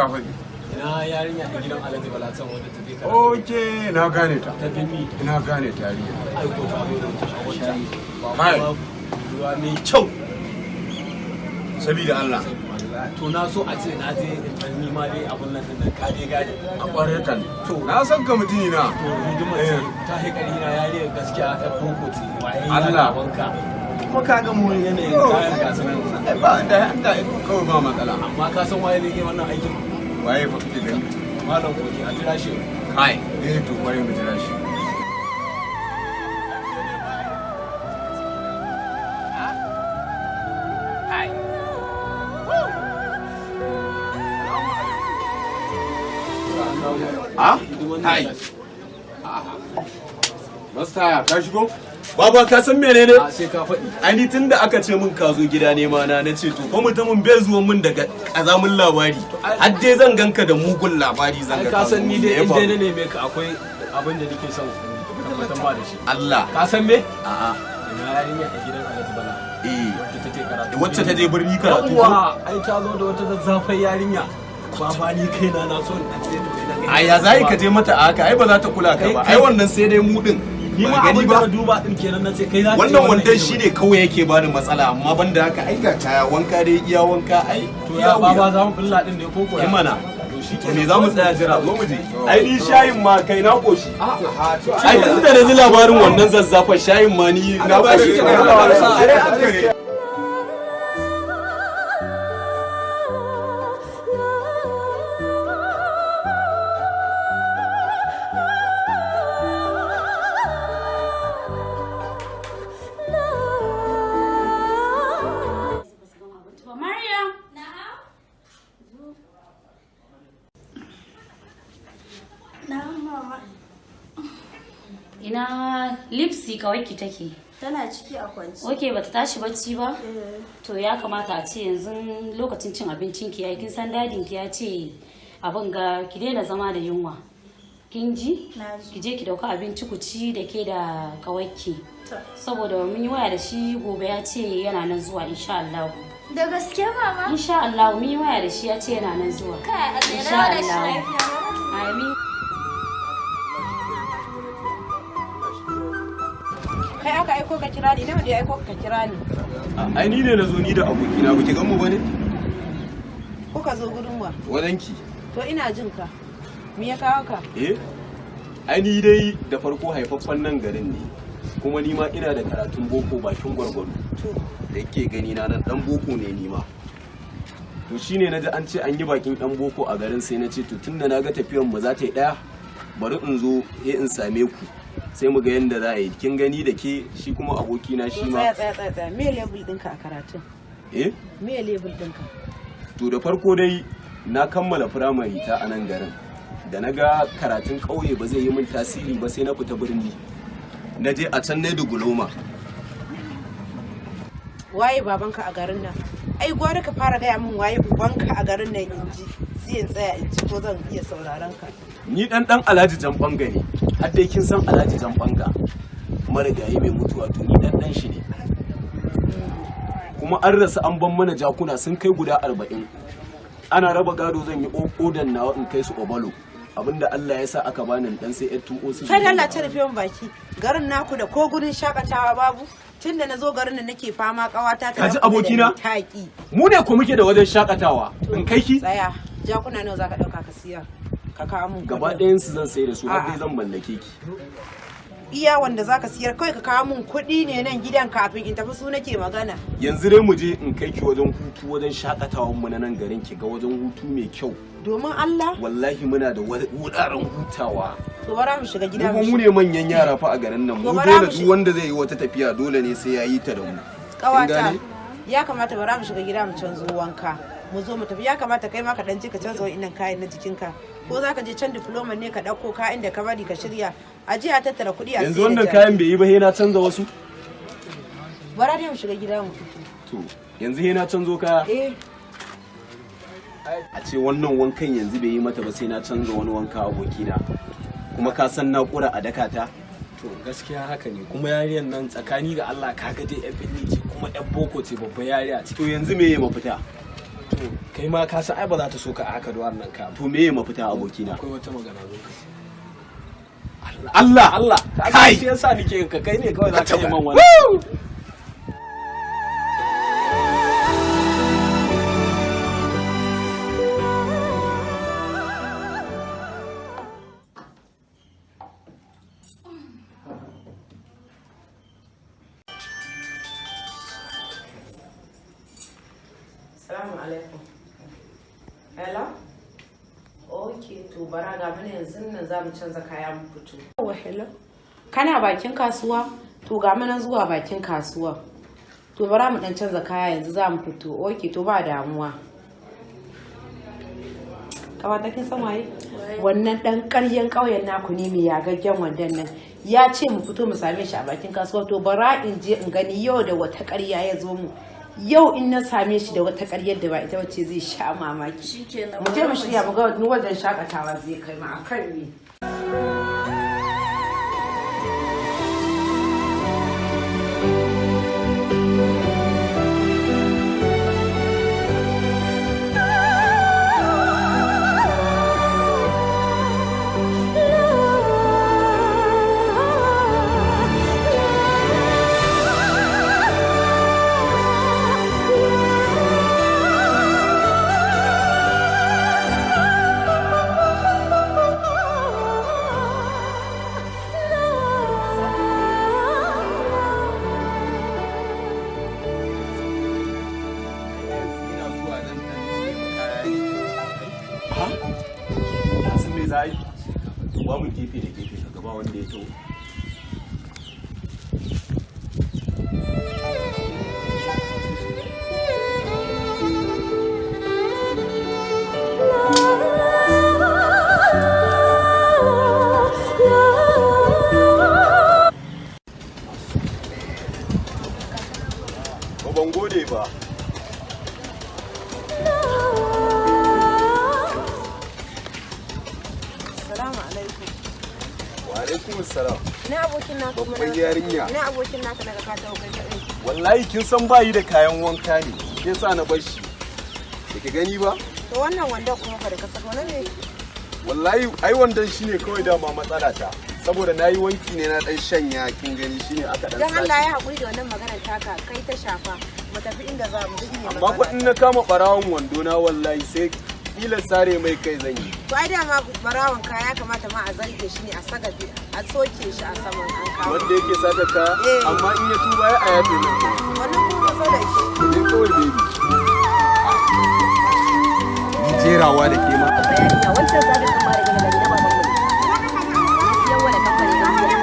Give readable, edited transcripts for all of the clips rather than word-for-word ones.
ka faɗi. Ina yarinya a gidan Alhaji Bala can wanda ta je karatu. Okay, na gane ta. Ta binni. Na gane ta yarinya. Ai ko ta zo da wata shawarta. Kai. Ba ruwa mai kyau. Sabida Allah. To na so a ce na je in dan nima dai abun nan din ka dai gane. A ƙware kan. To. Na san ka mutumi na. To hidimar ce ta haikali na yarinyar gaskiya ta boko ce. Waye Allah. Wanka. Kuma ka ga mu yanayin kayan gasu nan. Ai ba da da kawai ba matsala. Amma ka san waye ne ke wannan aikin? Waye fa kake gani? Malam Koki, a jira shi. Kai, eh to bari mu jira shi. Ah? Kai. Masta, ka shigo? Baba, ka san menene? A sai ka faɗi. Ai ni tunda aka ce min ka zo gida nema na, na ce to ko mutumin bai zuwa min daga kazamin labari. Har dai zan ganka da mugun labari zan Ai ga ka san ni zo. dai Me ya in dai faru? na neme ka akwai abin da nake son tabbatar ma da shi. Allah. Ka san me? A'a. Ina yarinya a gidan Alhaji Bala. Eh. Wacce take karatu. Wacce ta je birni karatu ko? Yawwa, ai ta zo da wata zazzafan yarinya. Baba, ni kaina na so in ce to idan Ai ya zai ka je mata a haka, ai ba za ta kula ka ba. Ai wannan sai dai mu din. Ni ma Ba gani abin da ba. na duba din kenan, na ce kai za ka Wannan yi wandon hidimar. shine kawai yake bani matsala, amma banda haka ai ga kaya, wanka dai iya wanka ai. To iya ya wuya. baba, za mu bulla din ne ko ko? Eh mana. To shi To me za mu tsaya jira? Zo mu je. Ai ni shayin ma kai na koshi. A'a, Ai tun da na ji labarin wannan zazzafan shayin ma ni na koshi. Maryam. Na'am. Na'am, mama. Ina Lipsy kawai ki take? Tana ciki a kwance. Okay, bata tashi bacci ba? Eh. To ya kamata a ce yanzu lokacin cin abincin ki yayi. Kin san dadin ki ya ce abin ga ki daina zama da yunwa. Kin ji? Na ji. Ki je ki dauka abinci ku ci da ke da kawakki. To. Saboda mun yi waya da shi, gobe ya ce yana nan zuwa insha Allah. Da gaske, mama? Insha Allah, mun yi waya da shi, ya ce yana nan zuwa. Kai, Allah ya Insha dawo da shi Allah. lafiya. Amin. Kai aka aiko ka kira ni, nawa da ya aiko ka kira ni? Ai ni ne na zo ni da abokina, ba ki gan mu bane? Kuka zo gurin wa? Wajenki. To ina jin ka. Me ya kawo ka? Eh? Ai ni dai da farko haifaffen nan garin ne. Kuma ni ma ina da karatun boko bakin gwargwado. To. Da yake gani na nan dan boko ne ni ma. To shine naji an ce an yi bakin dan boko a garin, sai na ce to tunda na ga tafiyan mu za ta yi daya, bari in zo sai in same ku. Sai mu ga yanda za a yi. Kin gani da ke shi kuma abokina shi To ma. tsaya, tsaya, tsaya, tsaya. Me level ɗinka a karatun? Eh? Me level ɗinka? To da farko dai na kammala firamare ta a nan garin. Da na ga karatun ƙauye ba zai yi min tasiri ba, sai na fita birni. Na je a can na diploma. Waye babanka a garin nan? Ai gwara ka fara gaya min waye ubanka a garin nan in ji. Sai in tsaya in ji ko zan iya sauraron ka. Ni dan dan Alhaji Jambanga ne. Har dai kin san Alhaji Jambanga, marigayi mai mutuwa, to ni dan dan shi ne. Kuma an rasu an ban mana jakuna sun kai guda 40. Ana raba gado zan yi odan nawa in kai su Obalo. Abinda Allah ya sa aka bani dan sai yar tuo su. Kai Allah ta rufe min baki. Garin naku da ko gurin shakatawa babu. Tunda na zo garin nan nake fama kawata ta Ka ji rabu da abokina? ni, ta ki. Mu ne ko muke da wajen shakatawa. In kai ki? Tsaya. Jakuna nawa zaka dauka ka siyar? Ka kawo min Gaba kuɗin. ɗayan su zan sai da su, har A'a. dai zan mallake ki. Iya wanda zaka siyar kawai ka kawo min kuɗi ne nan gidan kafin in tafi, su nake magana. Yanzu dai mu je in kai ki wajen hutu, wajen shakatawan mu na nan garin, ki ga wajen hutu mai kyau. Domin Allah? Wallahi muna da wuraren hutawa. To bara mu shiga gida. Mu fa mu ne manyan yara fa a garin nan. Mu To bara dole mu duk wanda zai yi wata tafiya dole ne sai ya yi ta da mu. Kin Kawata, gane? ya kamata bara mu shiga gida mu canzo wanka. Mu zo mu tafi, ya kamata kai ma ka dan je ka canza wa'innan kayan na jikinka. Ko za ka je can diploma ne ka ɗauko kayan da ka bari ka shirya. A je a tattara kuɗi a Yanzu sayar da wannan jaki. kayan bai yi ba, sai na canza wasu. Bara dai mu shiga gida mu fito. To yanzu sai na canzo kaya? Eh. A ce wannan wankan yanzu bai yi mata ba, sai na canza wani wanka, abokina. Kuma ka san na kura a daka ta. To gaskiya haka ne, kuma yariyar nan tsakani ga Allah kaga dai yan birni ce kuma yan boko ce, babban yariya ce. To yanzu me ya mafita? To kai ma ka san ai ba za ta so ka a haka da wannan ka. To me mafita, abokina? Akwai wata magana, zo ka. Allah! Allah! Kai! Kai, shi yasa nake ka, kai ne kawai za ka yi man wannan. Salamu alaikum. Hello? Ok, to bara ga mana yanzu nan za mu canza kaya mu fito. Wa hello? Kana bakin kasuwa? To ga mana zuwa bakin kasuwa. To bara mu dan canza kaya, yanzu za mu fito. Ok, to ba damuwa. Kawata, kin san waye? Wannan dan ƙaryen ƙauyen naku ne mai yagaggen wandon nan. Ya ce mu fito mu same shi a bakin kasuwa. To bara in je in gani yau da wata ƙarya ya zo mu. Yau in na same shi da wata ƙaryar da ba ita wacce, zai sha mamaki. Shikenan. Mu je mu shirya mu ga wani wajen shakatawa zai kai mu akan me. Ina zuwa nan dan nemi kaya ne. Ha, ka san me za a yi? Ba mu gefe da gefe ka gaba wanda ya taho. Ba ban gode ba. Salamu alaikum. Wa alaikum salam. Ina abokin naka kuma? Babban yarinya. Ina abokin naka daga ka tawo kai kadai? Wallahi kin san bayi da kayan wanka ne, ke sa na bar shi. Da ki gani ba? To wannan wandon kuma fa da ka saka wannan ne? Wallahi ai wandon shine kawai dama matsala ta. Saboda nayi wanki ne na dan shanya, kin gani, shine aka dan Dan Allah sace. ya haƙuri da wannan maganar taka, kai ta shafa. Mu tafi inda za mu duk ne. Amma fa in na kama barawon wando na, wallahi sai kila sare mai kai zan yi. To ai dama barawon kaya ya kamata ma a zarge shi ne, a saka a soke shi a saman an kawo. Wanda yake sata kaya? Eh. Amma in ya tuba ya a yafe mai. Wannan kuma matsalar shi. Ku je kawai, baby. Ni jerawa da ke ma. Yarinya, wancan sabis ɗin ma da kika gani na babanmu ne. Siyan wa da kamfani don biya.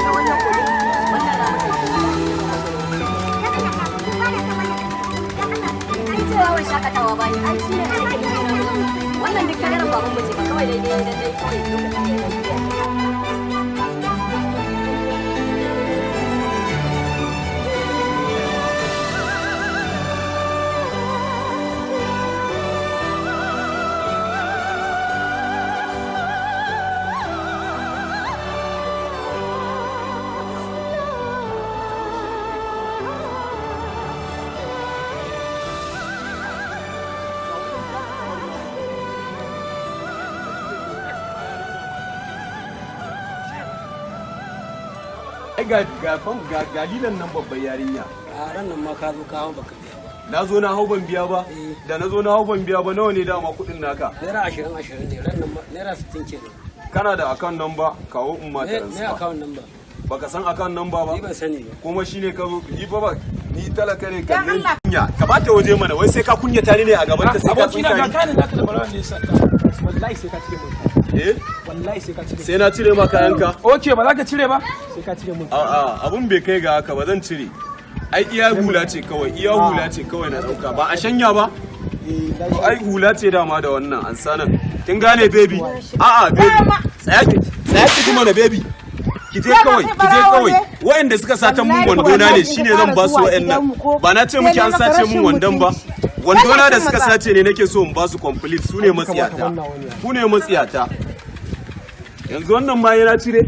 Ga wannan kuɗi, wannan za mu kai shi na babanmu ne. Ai cewa wai shakatawa bayi, ai shi ne aikin da wannan duk kagaran babanmu ce ba kawai dai dai dai kawai lokacin da ya biya. Ai ga ga ga galilan nan, babban yarinya. A ran nan ma ka zo ka hau baka biya ba. Na zo na hau ban biya ba? Eh. Da na zo na hau ban biya ba, nawa ne dama kuɗin naka? Naira 20 20 ne ran nan ma, naira 60 kenan. Kana da account number? Kawo in ma Me transfer. account number? Baka san account number ba? Ni ban sani ba. Kuma shine ka zo ni fa ba ni talaka ne, Dan kalle Allah. kunya ka bata waje mana. Wai sai ka kunyata ni ne a gaban ta, sai ka Abokina, tsinka ga ni. kanin naka da barawan ne ya sata. Wallahi sai ka cire mun. Eh. Wallahi sai ka cire. Sai na cire ma kayanka? Okay, ba za ka cire ba, sai ka cire mun. A'a, abun bai kai ga haka ba, zan cire. Ai iya hula ce kawai, iya hula ce kawai na dauka, ba a shanya ba. To ai hula ce dama da wannan an sanan. Kin gane, baby? A'a baby, tsaya ki, tsaya ki kuma na baby. Ki je kawai, ki je kawai. Wa'anda suka satan mun wando na ne, shine zan ba su wa'annan. Ba na ce miki an sace mun wandon ba? Wandona da suka sace ne nake so in ba su complete. Su ne matsiyata. Ku ne matsiyata. Yanzu wannan ma yana cire.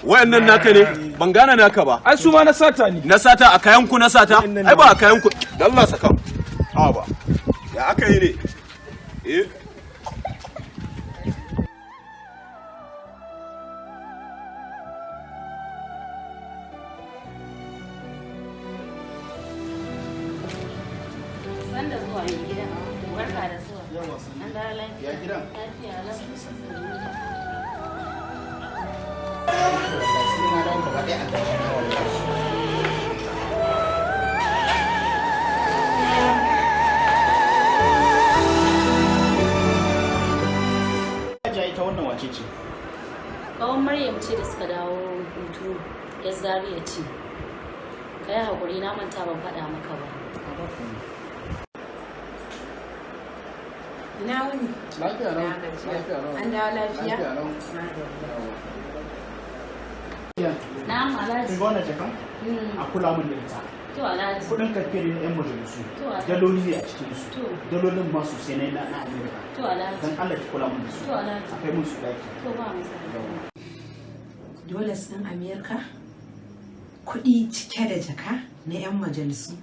Wayannan naka ne? Ban gane naka ba. Ai su ma na sata ne. Na sata a kayan ku na sata? Ai ba a kayan ku. Allah saka. A ba. Ya aka yi ne? Eh. Sanda zuwa mai gida. Barka da zuwa. An dawo lafiya. Ya gidan? Lafiya lau. Hajiya ita wannan wace ce? Kawan Maryam ce da suka dawo hutu yar Zaria ce. Ka yi haƙuri na manta ban faɗa maka ba. Ina wuni? Lafiya lau. Na gajiya. Lafiya lau. An dawo lafiya? Lafiya lau. Na'am Alhaji. Kin ga wannan jakan? A kula mun da ita. To Alhaji. Kudin karfe ne na 'yan majalisu. To Alhaji. Daloli ne a cikin su. To. Dalolin ma sosai na na Amerika. To Alhaji. Dan Allah ki kula mun da su. To Alhaji. A kai mun su daki. To ba matsala. Dole sun Amerika? Kuɗi cike da jaka na 'yan majalisu.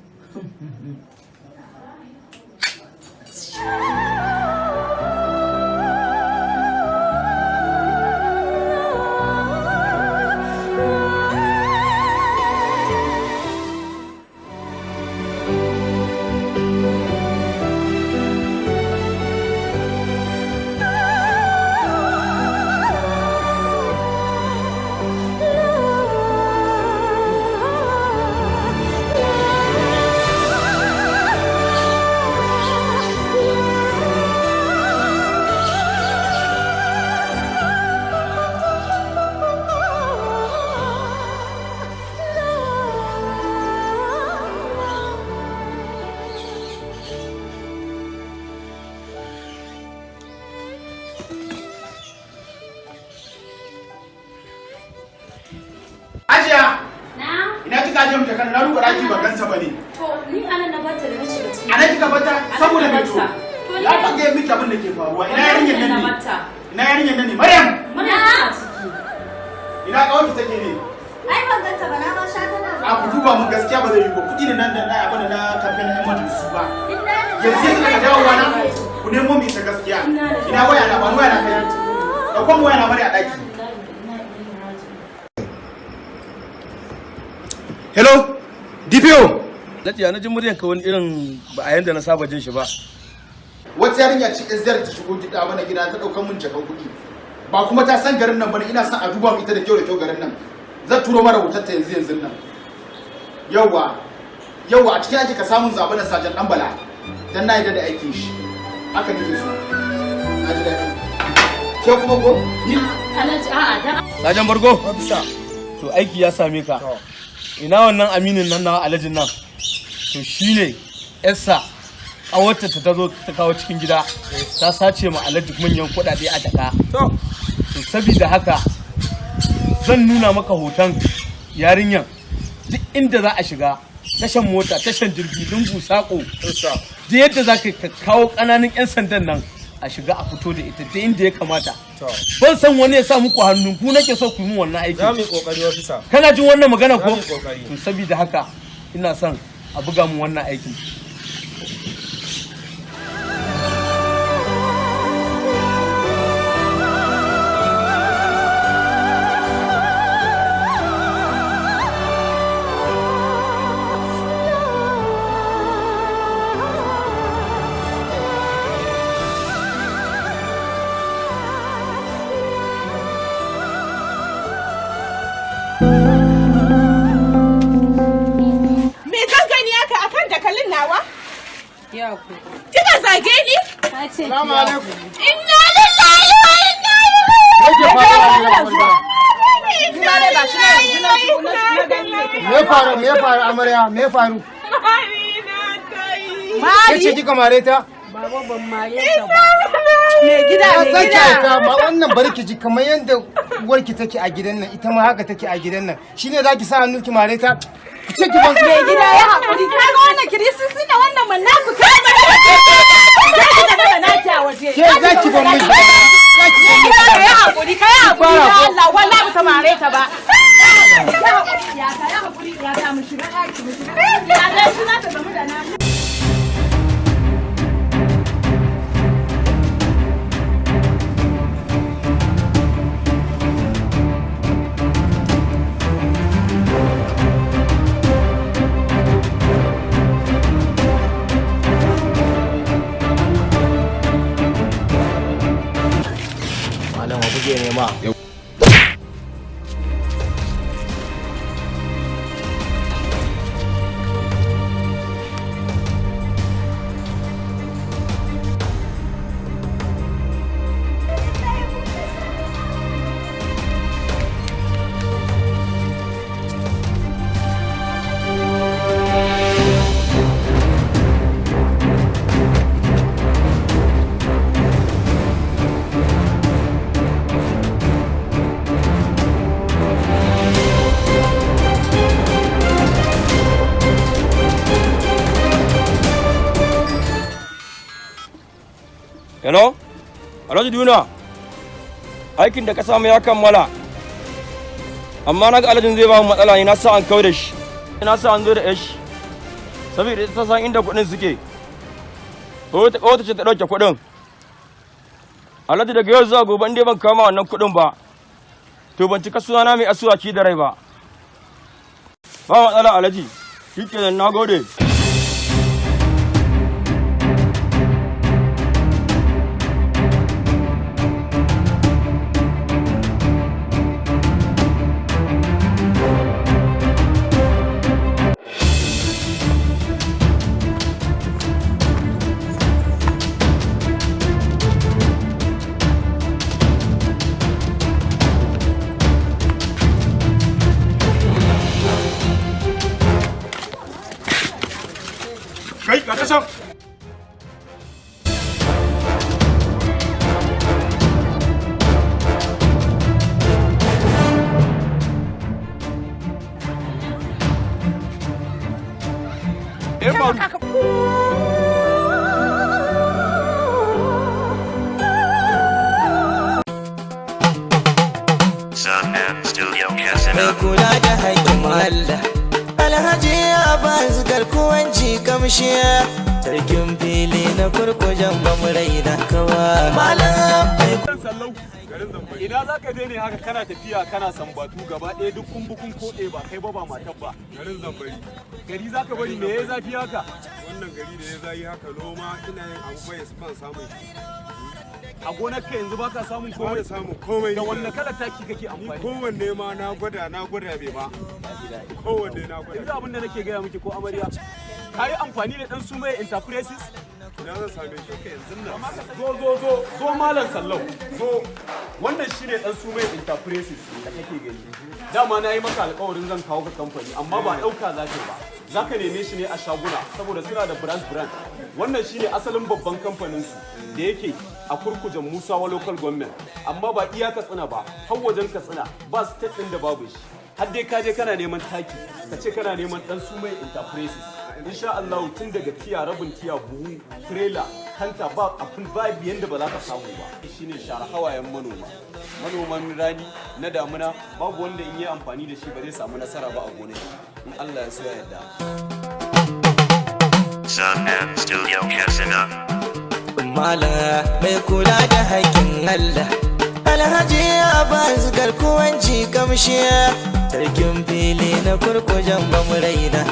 Hajiya! Na'am. Ina kika ajiye mu jakan na ruba daki ban ganta bane. To ni anan na bata da na shiga ciki. A nan kika bata saboda me to? To ni Na fa ga miki abin da ke faruwa. Ina yarinyar nan ne? Ina yarinyar nan ne? Maryam! Maryam tana ciki. Ina kawarki take ne? Ai ban ganta ba na ma sha tana A ku duba mun gaskiya ba zai yi ba. Kuɗi ne nan da na abin da na kamfen na 'yan majalisu ba. Yanzu yanzu daga dawowa na ku nemo mu ita gaskiya. Ina waya na ba ni waya na kai. Ɗauko mu waya na mare a ɗaki. Hello? DPO? Alhaji ya na ji muryan ka wani irin ba a yanda na saba jin shi ba. Wata yarinya ce SDR ta shigo gida mana gida ta ɗaukar mun jakan kuɗi. Ba kuma ta san garin nan bane ina son a duba mu ita da kyau da kyau garin nan. Zan turo mara hoton ta yanzu yanzu nan. Yawwa. Yawwa a cikin aiki ka samun zaɓen na sajan ɗan bala. Dan na yarda da aikin shi. Haka nake so. Na ji daɗi. Ke kuma ko? Ni Alhaji a'a dan Sajan Bargo. To aiki ya same ka. Ina wannan aminin nan na alhajin nan. To shine yarsa ƙawarta ta zo ta kawo cikin gida ta sace ma alhaji manyan kuɗaɗe a jaka. To saboda haka zan nuna maka hoton yarinyan duk inda za a shiga tashan mota tashan jirgi lungu sako da yadda za ka kawo ƙananan 'yan sandan nan a shiga a fito da ita da inda ya kamata ban san wani ya sa muku hannu ku nake so ku yi min wannan aiki Za mu yi kokari ofisa. kana jin wannan magana ko Za mu yi kokari. to saboda haka ina son a buga mu wannan aikin. Me zan gani haka akan dakalin nawa? Kika zage ni? Salamu alaikum. Inna lillahi wa inna ilaihi Me faru? Me faru amarya? Me faru? Mari. Ke ce kika mare ta? Baba ban mare ta ba. Me gida Na me sake gida. ta ma wannan barki ji kamar yadda uwarki take a gidan nan ita ma haka take a gidan nan shine zaki sa hannu ki mare ta ku ce ki ban Me gida ya haƙuri ka ga wannan kirisisi da wannan munafuka. Za ki tafi da naki a waje. Ke za ki ban miji. Me gida ka yi haƙuri ka yi haƙuri ya Allah wallahi ba ta mare ta ba. Kuke nema. Hello? Alhaji Duna, aikin da ka samu ya kammala. Amma na ga alhajin zai ba mu matsala ne, na sa an kau da shi. Na sa an zo da yashi. Saboda ita ta san inda kuɗin suke. Wata ce ta ɗauke kuɗin. Alhaji, daga yau zuwa gobe in dai ban kama wannan kuɗin ba, to ban cika sunana mai asuwaki da rai ba. Ba matsala, Alhaji. Shi kenan, na gode. Kai, ga ta can. Me ya faru? Mai kula da haƙƙin Allah, Alhaji Abbas, garkuwanci kamshi, sarkin fili na kurkujen bamurai na kawa malam mai Sallau, ina za ka je ne haka kana tafiya kana sambatu gaba ɗaya, duk kumbukun koɗe, ba kai ba ba matar ba? Garin Zambari. Gari za ka bari? Me ya zafi haka? Wannan gari da ya zayi haka, noma ina yin abu bai ban samun shi. A gonar ka yanzu baka samun komai? Ba samun komai. Da wanne kalar taki kake amfani? Kowanne ma na gwada, na gwada bai ba. Kowanne na gwada. Yanzu abin da nake gaya miki ko amarya, ka yi amfani da dan Sumaya Enterprises? Ina zan same shi yanzu nan? Zo, zo, zo, zo, malam Sallau, zo. Wannan shine dan Sumaya Enterprises da kake gani. Dama na yi maka alƙawarin zan kawo ka kamfani, amma ba ɗauka za ka yi ba. Za ka neme shi ne a shaguna saboda suna da brand brand. Wannan shine asalin babban kamfanin su da yake a Kurkujen Musawa Local Government, amma ba iya Katsina ba, har wajen Katsina, ba state ɗin da babu shi. Har dai ka je kana neman taki, ka ce kana neman dan Sumaya Enterprises. Insha Allah, tun daga tiya, rabin tiya, buhu, trailer, kanta, ba abin ba biyan da ba za ka samu ba. Shine share hawayen manoma, manoman rani na damuna, babu wanda in yi amfani da shi ba zai samu nasara ba a gonaki, in Allah ya so ya yarda. Studio Katsina. Malam mai kula da haƙƙin Allah, Alhaji Abbas, garkuwanci kamshi, sarkin fili na kurkujen bamurai na